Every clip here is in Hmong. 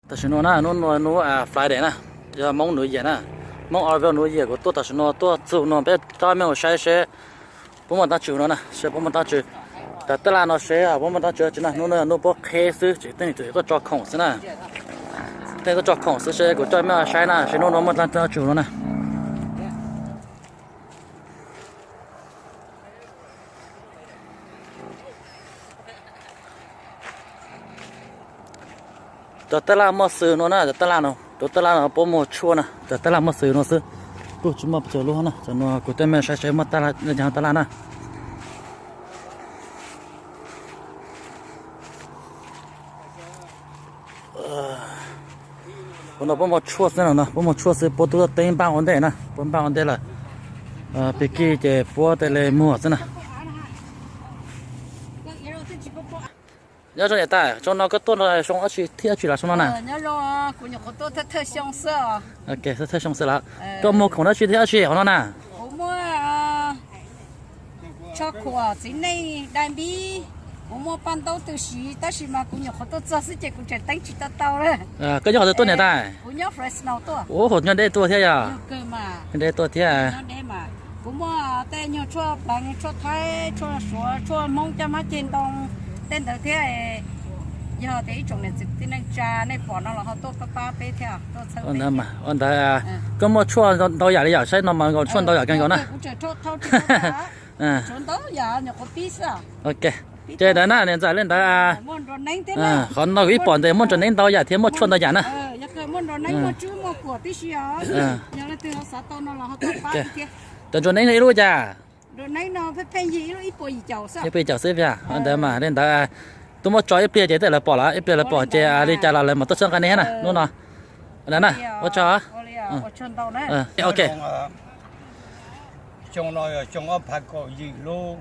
Tam sim no na, hnub no hnub Friday na, yog Hmoob New Year na, Hmoob Oroville New Year. Kuv tuaj tam sim no tuaj txug no peb coj mej mus saib seb puab muaj dlaab tsi no na, seb puab muaj dlaab tsi. Cov taj laj no seb puab muaj dlaab tsi tsi na, hnub no hnub puab qheb xwb, tseem tej neeg tuaj tso khoom xwb na. Tej tuaj tso khoom xwb, seb kuv coj mej saib na, seb hnub no muaj dlaab tsi no na. Cov taj laj muaj xwb no na, cov taj laj no, cov taj laj no puab muag tshuaj na, cov taj laj muaj xwb no xwb, kuj tsi muaj pes tsawg lub na. Cov no kuv coj mej saib seb muaj taj laj, taj laj na. Ua no puab muag tshuaj xwb no, puab muag tshuaj xwb, puab tub teeb npaj ua ntej na, puab npaj ua ntej lawm. Pig kig ces puab tej le muag xwb na. Nyob zoo niam tais, xyoo no koj tuaj no xyoo dab tsi, thib dab tsi los xyoo no na? Thawj thawj xyoo xwb los. Koj muag khoom dab tsi thib dab tsi hauv no na? Tso khuam, txiv neej, dai npib, kuv muaj paj ntaub tw siv, tab sis mas kuv nyuam qhuav tuaj txog xwb ces kuv tseem teeb tsis tau tau lawm. Koj nyob qhov twg tuaj niam tais? Kuv nyob Fresno tuaj. Ua, nyob deb tuaj thiab yog? Nyob deb tuaj thiab. Kuv muaj tej nyuag tshuaj pleev, tshuaj thaib, tshuaj suav, tshuaj Hmoob coj mab ceg ntoo, tej ntawd thiab. Yog tias ib tsoom niam txiv tij neej tsa nej pom no los ho tuaj pab pab peb thiab, tuaj txhawb peb thiab. Ua ntawd, koj muaj tshuaj ntau yam li yam saib no mas nkaus tshuaj ntau yam kawg nkaus na. Ces ntawd na, niam ntxawm, li ntawd, qhov no kuv ib pom ntes muaj nrog neeb ntau yam thiab muaj tshuaj ntau yam na. Cov nrog neeb ib lub cas? Ib puas yim caum xwb. Ntawd mas li ntawd, twb muab tso ib pliag ces tej lawv pom lawm, ib pliag lawv pom ces li cas los lawv mam tuaj txhawb nqa nej na hnub no. Ua tsaug. Ok. Xyoo no yog xyoo ob phav kaum yim lub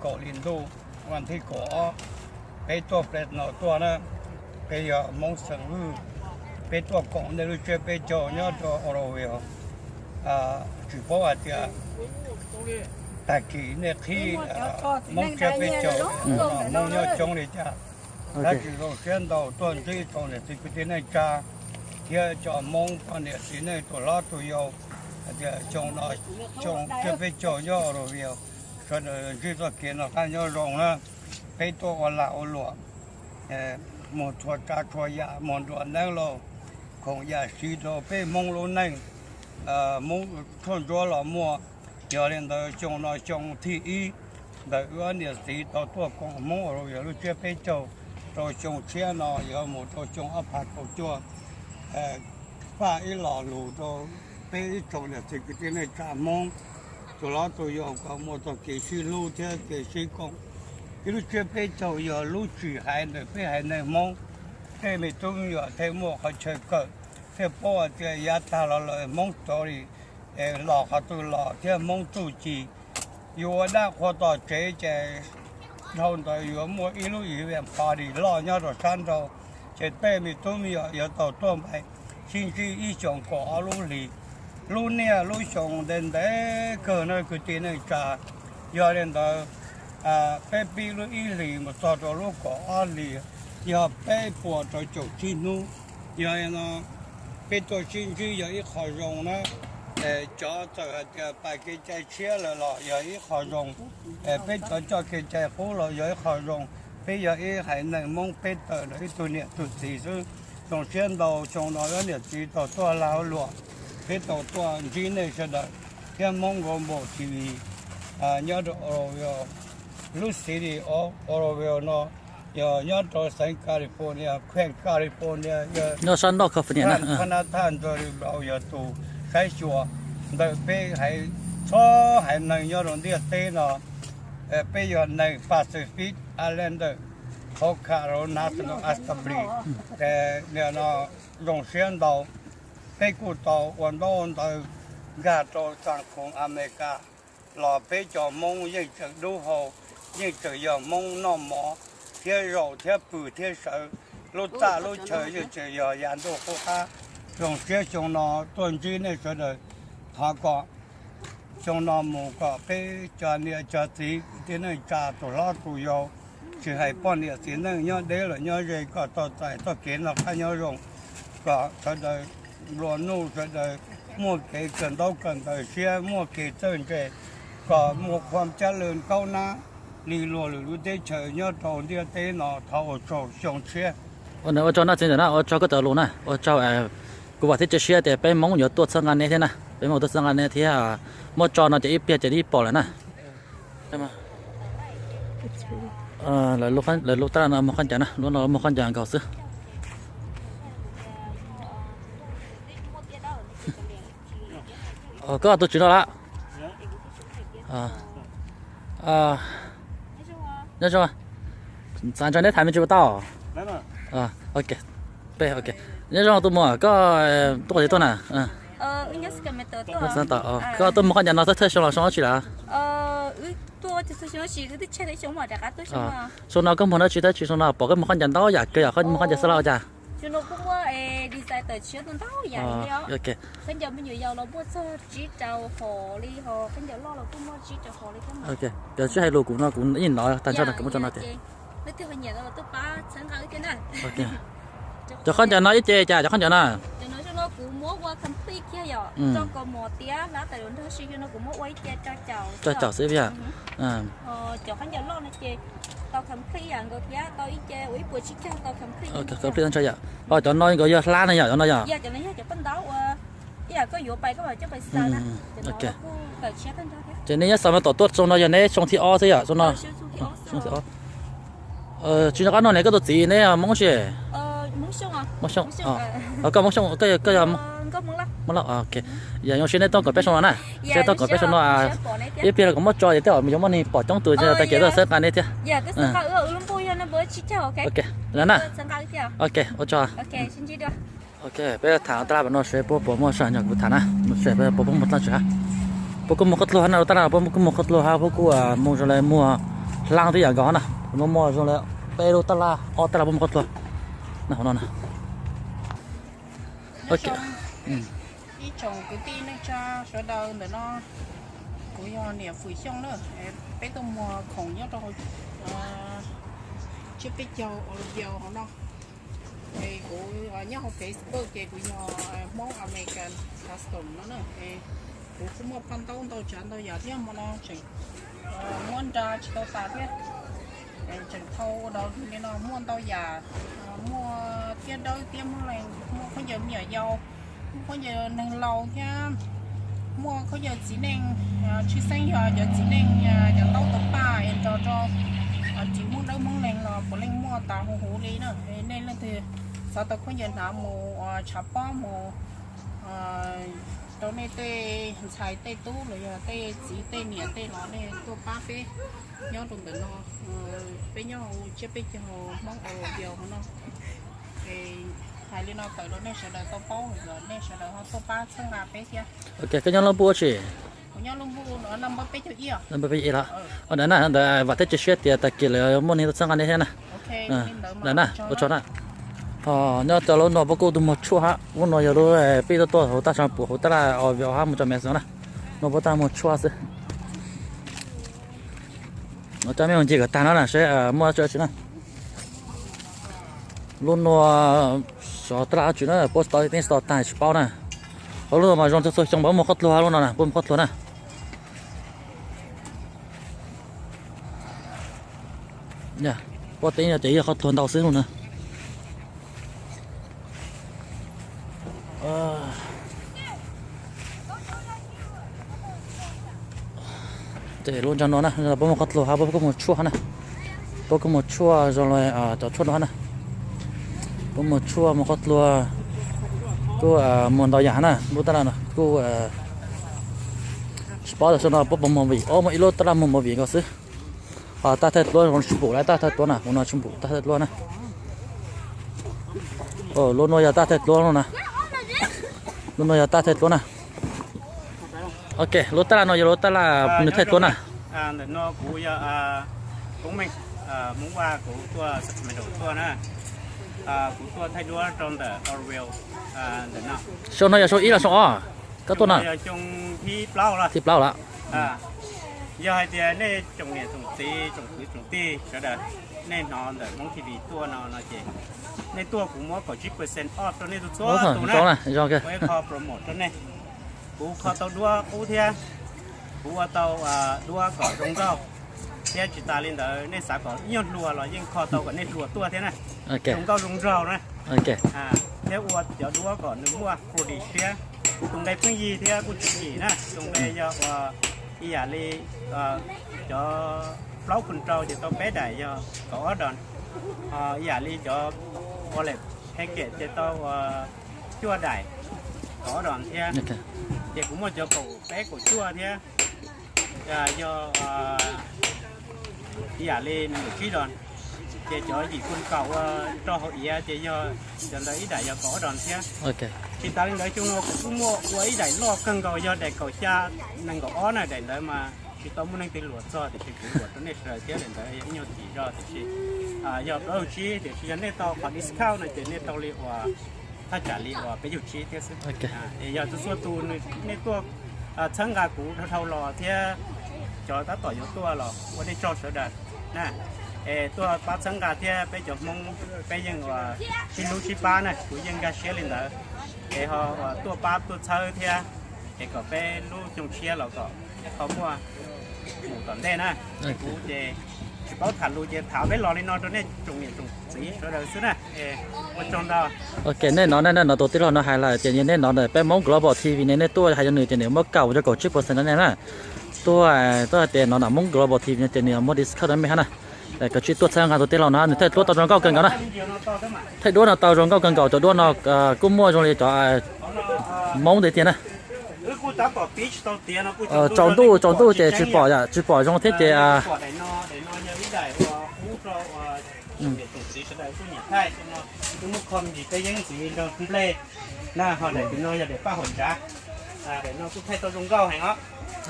kaum hli ntuj, vas thib kaum ob, peb tuaj Fresno tuaj na, peb yog Hmoob xeem Vwj, peb tuaj koom nej lub tsiab peb caug nyob rau Oroville. Tsis paub hais tias tag kis nej qhib Hmoob tsiab peb caug, Hmoob nyob coob li cas. Tab sis zoo siab ntau tuaj ntsib tau niam txiv kwv tij neej tsa thiab cov Hmoob poj niam txiv neej tus hlob tus yau, hais tias xyoo no xyoo tsiab peb caug nyob Oroville, sawv daws ntsib txoj kev noj qab nyob zoo na. Peb tuaj ua lag ua luam, muag txhua tsav txhua yam, muag nruas neeb lauj, khoom yam siv rau peb Hmoob lub neej, Hmoob tshuaj ntsuab los muaj. Yog li ntawd xyoo no xyoo thib ib ntawm wb niam txiv tau tuaj koom Hmoob Oroville lub tsiab peb caug rau xyoo tshiab no yuav mus rau xyoo ob phav kaum cuaj, faj ib lo lus rau peb ib tsoom niam txiv kwv tij neej tsa Hmoob, tus hlob tus yau kom muaj txoj kev sib hlub thiab kev sib koom. Ib lub tsiab peb caug yog lub tsim haiv ntawm peb haiv neeg Hmoob, tej me tub me nyuam thiaj muaj qhov chaw kawm, thiaj paub hais tias yav tag los lawm Hmoob story, los qhov twg los thiab Hmoob txuj ci. Yus ua dab qhua tom tsev ces dhau ntawd yuav muaj ib lub event party loj nyob rau sab nraud, ces tej me tub me nyuam yuav tau tuaj npaim sib ntsib ib xyoos kaum ob lub hlis. Lub niaj lub xyoo ntev ntev kawg na kwv tij neej tsa. Yog li ntawd, peb pib lub ib hlis mus txog rau lub kaum ob hlis, yog peb puas rau caum tsib hnub. Yog li no peb tuaj sib ntsib yog ib qho zoo na. Cov txawm hais tias pais kev cai tshiab lawm los yog ib qho zoo, peb cov coj kev cai qub los yog ib qho zoo. Peb yog ib haiv neeg Hmoob peb tawm rau ib tug niam tug txiv xwb. Zoo siab ntau xyoo no wb niam txiv tau tuaj lag luam, peb tau tuaj ntsib nej sawv daws thiab Hmoob Global T V nyob rau Oroville, lub city of Oroville no, yog nyob rau xeev California, khwj California, yog nyob sab nrauj California na. Jonathan Nzorubao yog tus saib xyuas ntawm peb haiv, txhua haiv neeg nyob rau ntiaj teb no. Peb yog neeg Pacific Islander, qhov kam rau National Assembly. Nim no zoo siab ntau, peb kuj tau ua ntaub ntawv nkag rau txaj khoom Amelikas los peb cov Hmoob yeej tseem dub hau, yeej tseem yog Hmoob noj mov thiab zaum thiab pw thiab sawv, lub txaj lub chaw yeej tseem yog yav ntuj qub qab. Zoo siab xyoo no tuaj ntsib nej sawv daws, thov kom xyoo no mus kom peb cov niam cov txiv kwv tij neej tsa tus hlob tus yau, Tsis hais poj niam txiv neej nyob deb los nyob ze kom tau txais txoj kev noj qab nyob zoo, kom sawv daws nplua nuj, sawv daws muaj kev kawm ntaub kawm ntawv siab, muaj kev txawj ntse, kom muaj qhuam caj lwm kaub nab li luag lwm lub teb chaws nyob rau ntiaj teb no. Thov ua tsaug xyoo tshiab. Ua tsaug na txiv ntxawm na, ua tsaug koj cov lus na, ua tsaug. Kuv vam thiab cia siab tias peb Hmoob yuav tuaj txhawb nqa nej thiab na, peb Hmoob tuaj txhawb nqa nej thiab. Muab tso no ces ib pliag ces ib pom lawm na. Lawv lub tab laj no muag qhab ncas na, lub no muag qhab ncas nkaus xwb. Koj tus tswv no lawm? Nyob zoo, xav nrog neb tham me ntsis puas tau? Nyob zoo tus muam, koj tuaj qhov twg tuaj na? Koj tuaj muag qhab ncas no thawj thawj xyoo los xyoo dab tsi lawm? Xyoo no koj muag dab tsi tab sis xyoo no pom koj muag qhab ncas ntau yam kawg yom, koj muag qhab ncas xab laj ua cas? Cov sib hais lus kuv no kuv yeej hnov tag nrho no kuv muab tso no tiag. Cov qhab ncas no ib ce cas cov qhab ncas na? Rau caum xwb yom. Complete tag nrho yom. Ho cov no nkawd yog hlab ne yom, cov no yom? Ces nej nyob Sacramento tuaj xyoo no yog neb xyoo thib ob xwb yom, xyoo no? Tsis nco qab nug ne, koj tus txiv neb Hmoob tsis? Hmoob Xyooj. Koj Hmoob Xyooj, koj yog Hmoob Lauj. Yog zoo siab neb tuaj koom peb xyoo no na. Seb tuaj koom peb xyoo no, ib pliag los kuv muab tso ces tej zaum yuav muaj neeg pom coob tus tag kis tuaj xwb nqa neb thiab. Ok, na. Ok, ua tsaug. Ok, peb tham tab laj no seb puab puas muaj sij hawm nrog kuv tham na, seb puab puas muaj dlaab tsi hab. Puab kuj muag qhov dluag hab na, tab laj puab kuj muag qhov dluag hab, puab kuj muag zoo le muag hlaab twb yam nkaus hab na. Muaj muaj zoo le peb lub tab laj ob tab laj puab muag qhov dluag na, hov no na. Ib tsoom kwv tij neej tsa sawv daws ntawm no, kuv yog niam Fwm Xyooj na, peb tuaj muag khoom nyob rau tsiab peb caug Olivia hauv no. Es kuv nyob hauv Facebook ces kuv yog Hmoob American Custom no na. Kuv kuj muaj phaj ntaub ntau tsav ntau yam thiab, hmo no tseem muab nra tsis tau tas thiab. Tseem thau ua dog dig li no, muaj ntau yam, muaj tiab dawb tiab muab lees, muaj khaub ncaws me nyuam yaus, muaj khaub ncaws neeg laus thiab, muaj khaub ncaws txiv neej, tshwj xeeb yog cov txiv neej cov ntaub tau paj es nrog rau txiv Hmoob dawb Hmoob leeg los puav leej muaj tas huv huv li na. Nej leej twg xav tau khaub ncaws hnav mus tshav pob mus rau nej tej ntxhais tej tub los yog tej txiv tej niam tej los nej tuaj pab peb nyob rau ntawm no. Peb nyob hauv tsiab peb caug Hmoob Olivia hauv no. Es hais li no tawm rau nej sawv daws tau paub, nej sawv daws ho tuaj pab txhawb nqa peb thiab. Ok, koj nyob lub npuj tsi? Nyob lub npuj peb caug ib los. Ntawd na, ntawd vam thiab cia siab tias tag kis lawv muaj neeg tuaj txhawb nqa nej thiab na. Ntawd na, ua tsaug na. Ho nyob rau lub no puab kuj tuaj muag tshuaj hab, lub no yog lub peb tuaj tuaj hauv taj sa pum hauv taj laj Olivia hab mus tso mes xwb na. No puab taj muag tshuaj xwb. Coj mej mus ncig kom tag no na seb muaj dab tsi na. Lub no sov taj laj dab tsi na, puab tso teeb tso tag tsis paub na. Ho lub no mas zoo txhua txhua xyoo puab muag qhov dluag lub no na, puab muag qhov dluag na. Puab teeb no ces yog qhov dluag ntau xwb lub na. Ces lub ntsag no na, puab muag qhov dluag hab, puab kuj muag tshuaj hab na. Puab kuj muag tshuaj zoo le cov tshuaj no hab na. Puab muag tshuaj muag qhov dluag, kuj muag ntau yam hab na. Lub taj laj no kuj tsis paub tias xyoo no puab puas muag vim, o muaj ib lub taj laj muag muag vim nkaus xwb. Ho taj thaij duab zoo tsis pum lawm, taj thaij duab na, kuv no tsis pum taj thaij duab na. Lub no yog taj thaij duab no na. Lub no yog taj thaij duab na. Ok, lub taj laj no yog lub taj laj nws thaij duab na. Ntawm no kuv yog Koob Meej, Hmoob Vaj, kuv tuaj Sacramento tuaj na. Kuv tuaj thaij duab rau ntawm Orville ntawm no. Xyoo no yog xyoo ib los xyoo ob koj tuaj na? Xyoo thib plaub lawm. Yog hais tias nej tsoom niam tsoom txiv tsoom kwv tsoom tij sawv daws Nej hnov ntawm Hmoob T V tuaj no no ces nej tuaj kuv muab kaum tsib percent off rau nej txhua txhua tus na. Kuv ib qho promote rau nej. Kuv kho tau duab qub thiab, kuv ua tau duab kom zoo nkauj, thiab tsis tas li ntawd nej xav kom ib nyuag hluas los yeej kho tau kom nej hluas tuaj thiab na. Zoo nkauj zoo nraug na. Thiab ua cov duab kom nws muaj quality siab. Tus nqe pheej yig thiab kuj tsis chim na, tus nqe yog ua ib yam li cov plaub phuj rau ces tau peb daim yog kaum ob dos, ib yam li cov wallet package ces tau ua cuaj daim kaum ob dos thiab. Ces kuv muaj cov kaum peb kaum cuaj thiab, yog ib yam li nees nkaum tsib dos. Ces cov yim phuj kaum ua rau hauv iav ces yog cov ntawd ib daim yog kaum ob dos thiab. Tsis tas li ntawd xyoo no kuv kuj muaj ua ib daim loj kawg nkaus yog daim kaum xya nees nkaum ob na, daim ntawd mas tsis tau muaj leej twg luam txog tiam sis kuv luam rau nej sawv daws thiab, daim ntawd yog ib nyuag tim zog tiam sis yog plaub caug tsib tiam sis yog nej tau qhov discount no ces nej tau li uas thaj tsam li uas peb caug tsib thiab xwb. Es yog txhua txhua tus nej tuaj txhawb nqa kuv dhau dhau los thiab cov tab tom yuav tuaj los ua nej tsaug sawv daws na. Es tuaj pab txhawb nqa thiab peb cov Hmoob peb yeej ua sib hlub sib pab na, kuv yeej nkag siab li ntawd. Es ho tuaj pab tuaj txhawb thiab, es kom peb lub xyoo tshiab los kom ho muaj mus tom ntej na. Kuv ces tsis paub tham lus ces tham peb los li no rau nej tsoom niam tsoom txiv sawv daws xwb na. Ua tsaug ntau. Ok, nej hnov nej hnov tus tij laug no hais lawm ces nej hnov ntawm peb Hmoob Global T V ne, nej tuaj hais rau nws ces nws muab kaum rau kaum tsib percent rau nej na. Tuaj, tuaj hais tias no na Hmoob Global T V no ces nws muab discount rau nej hab na. Koj sim tuaj txhawb nqa tus tij laug no, nws thaij duab tau zoo nkauj kawg nkaus na. Thaij duab no tau zoo nkauj kawg nkaus, cov duab no kuj muaj zoo li cov Hmoob tiag tiag na. Tsaus ntuj, tsaus ntuj ces tsis pom, tsis pom zoo thiab ces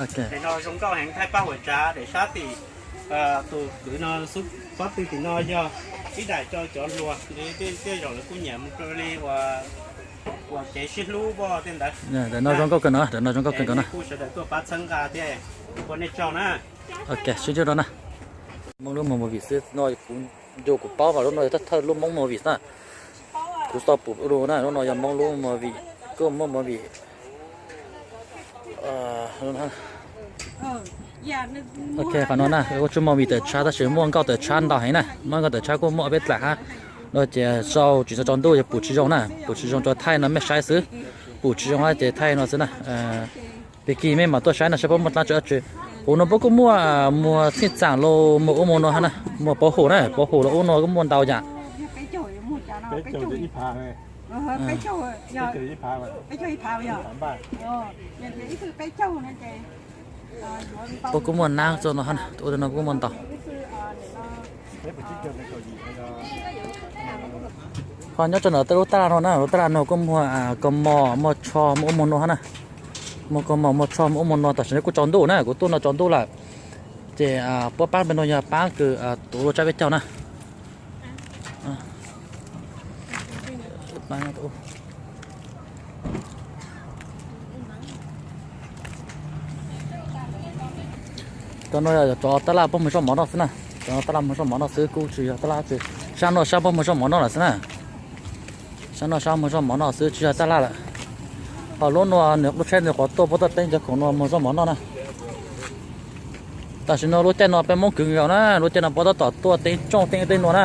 Daim no zoo nkauj heev, thaij pab huam tsav, daim sab tim tus kwv no xub pob tw tim no yog ib daim rau cov hluas, tej zaum lawv kuj nyiam mus rau li uas kev sib hlub tej ntawd. Daim no zoo nkauj kawg no, daim no zoo nkauj kawg nkaus na. Kuj sawv daws tuaj pab txhawb nqa thiab, ua nej tsaug na. Ok, sib ntsib dua na. Hmoob lub movie xwb no, kuv nco kuv paub mas lub no yog thawj thawj lub Hmoob movie na. Kuv xav pum ua lus na, lub no yog Hmoob lub movie, kuj Hmoob movie. Ok, qhov no na kuj tsis muaj movie tawm tsab tab sis muaj nkauj tawm tsab ntau heev na, muaj nkauj tawm tsab kuj muaj peb dlaim hab. No ces tsaus tsis tau tsaus ntuj yog pum tsis zoo na, pum tsis zoo rau thaij no mej saib xwb, pum tsis zoo hab ces thaij no xwb na. Peb kis mej mam tuaj saib no saib puab muaj dlaab tsi dlaab tsi. Huv no puab kuj muaj muag txhij txaam los muag ub muag no hab na, muag pov hum na, pov hum los ub no kuj muaj ntau yam. Puab kuj muaj naab txuj no hab na, ub no kuj muaj ntau. Ho nyob rau ntawm tej lub taj laj no na, lub taj laj no kuj muag kaus mom, muag tsho, muag ub muag no hab na. Muag kaus mom, muag tsho, muag ub muag no, tam sim no kuj tsaus ntuj na, kuv tuaj no tsaus ntuj lawm. Ces puab paab peb no yog paab kws tuav lub tsab peb caug na. Cov no yog cov taj laj puab muag zaub mov noj xwb na. Cov no taj laj muag zaub mov noj xwb, kuj tsis yog taj laj tsi. Sab no sab puab muag zaub mov noj lawm xwb na. Sab no sab muag zaub mov noj xwb, tsis yog taj laj lawm. Ho lub no nws lub tsheb nws qhuav tuaj, puab tuaj teeb cov khoom no muag zaub mov noj na. Tam sim no lub caij no peb Moob khwv nkaus na, lub caij no puab tab tom tuaj teeb tsooj teeb tej nuav na.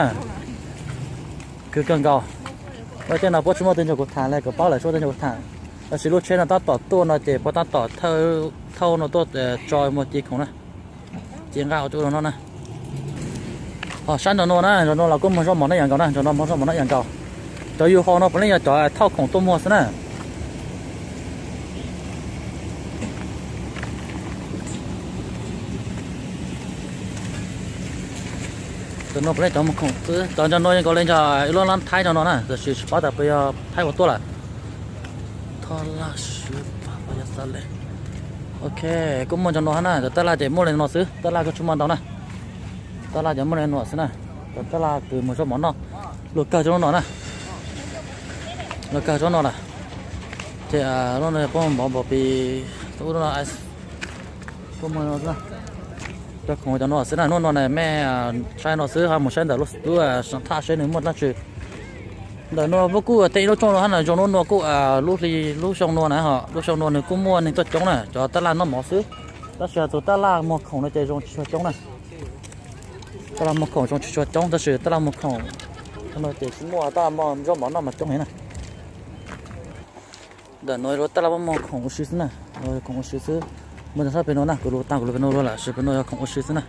Khwv kawg nkaus. Lub caij no puab tsis muaj tej nrug kuv tham le, kuv paub lawm tsis muaj tej nrug kuv tham. Tab sis lub tsheb no tab tom tuaj no ces puab tab tom thauj no tuaj tso muag ci khoom na. Ci nqaj ua rau no na. Ho sab nraag no na, nraag no los kuj muag zaub mov noj ib yam nkaus na, nraag no muag zaub mov noj ib yam nkaus. Cov yug hau no puav leej yog cov thauj khoom tuaj muag xwb na. Cov no puav leej cov muag khoom xwb, cov nraag no yeej nkaus le nraag ib lub laab Thaib nraag no na, tab sis tsis paub tas puas yog Thaib ua tuaj lawm. Thoj laj swb pab puas yog xav le. Ok, kuj muaj nraag no hab na, cov taj laj ces muaj le no xwb, taj laj kuj tsis muaj ntau na. Taj laj ces muaj le no xwb na, cov taj laj kws muag zaub mov noj, luag kawg tsob no na. Luag kawg tsob no lawm. Ces lub no puab mov npaum pes, ub no, puab muag no xwb na. Cov khoom cov no xwb na, hnub no na mej saib no xwb, ho mus saib ntawm lub, lub Sam Thaj seb nws muaj dlaab tsi. Ntawm no puab kuj teeb ib lub rooj no hab na, zoo nub nua kuj lub hli lub xyoo nua na ho, lub xyoo nua nws kuj muaj neeg tuaj coob na, cov taj laj noj mov xwb. Tab sis has txug taj laj muag khoom no ces zoo tsis tshua coob na. Taj laj muag khoom zoo tsis tshua coob, tab sis taj laj muag khoom no ces tsis muaj taj laj muag zaub mov noj mas coob heev na. Ntawm no lub taj laj muag khoom ua si xwb na, khoom ua si xwb. Muaj sab pem no na, kuv lug taag kuv lug pem no lug lawm, tab sis pem no yog khoom ua si xwb na.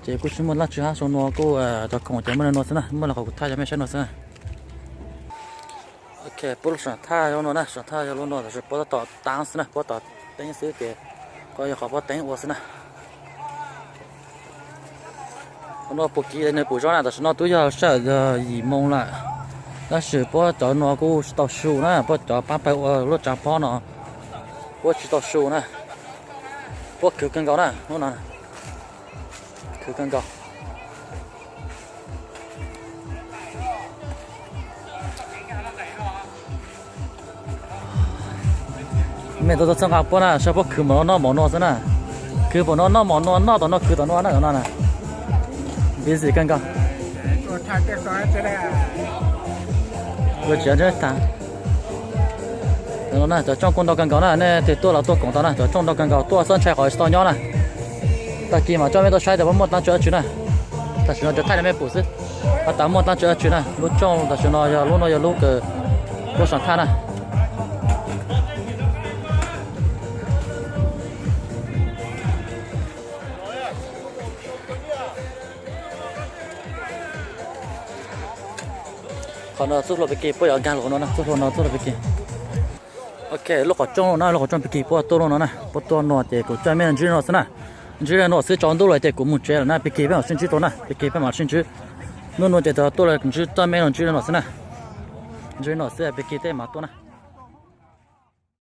Ces kuj tsis muaj dlaab tsi hab, xyoo nua kuj cov khoom ces muaj le nuav xwb na, muaj le qhov kuv thaij cov mej saib no xwb na. Ok, puab lub Sam Thaj yog no na, Sam Thaj yog lub no, tab sis puab tab tom taab xwb na, puab tom teeb xwb ces qhov yog qhov puab teeb ua xwb na. Qhov no pum kiv nws pum zog na, tam sim no twb yog sij hawm yog yim moo lawm, tab sis puab cov no kuj tsis tau su na, puab cov paab pawg ua lub tsaav pob no puab tsis tau su na, puab khwv kawg nkaus na, hnub no khwv kawg nkaus. Mej tau txhawb nqa puab na, saib puab khwv npaum no noj npaum no xwb na. Khwv npaum no noj npaum no, noj tom no khwv tom no na, tom no na. Busy kawg nkaus. Ua tsis tag. Cov rooj kuj ntau kawg nkaus na, nej twg tuaj los tuaj koom tau na, cov rooj ntau kawg nkaus, tuaj xab ntshai qhov tsis tau nyob na. Tag kis mam coj mej tuaj saib tas puab muaj dlaab tsi dab tsi na. Tam sim no tsuas thaij rau mej pum xwb, has tas muaj dlaab tsi dab tsi na. Lub rooj tam sim no yog lub no yog lub kws puab Sam Thaj na. Qhov no txuj hlua pig kig puab yuav nkaag lug no na, txuj hlua no txuj hlua pig kig. Ok, lub qhov rooj no na, lub qhov rooj pig kig puab tuaj lub no na, puab tuaj no ces kuv coj mej ntsib no xwb na. Ntsib no xwb, tsaus ntuj lawm ces kuv mus tsev lawm na, pig kig peb mam sib ntsib dua na, pig kig peb mam sib ntsib. Nub nua ces tuaj lawm ntsib, coj mej los ntsib no xwb na. Ntsib no xwb pig kig tej mam tuaj na.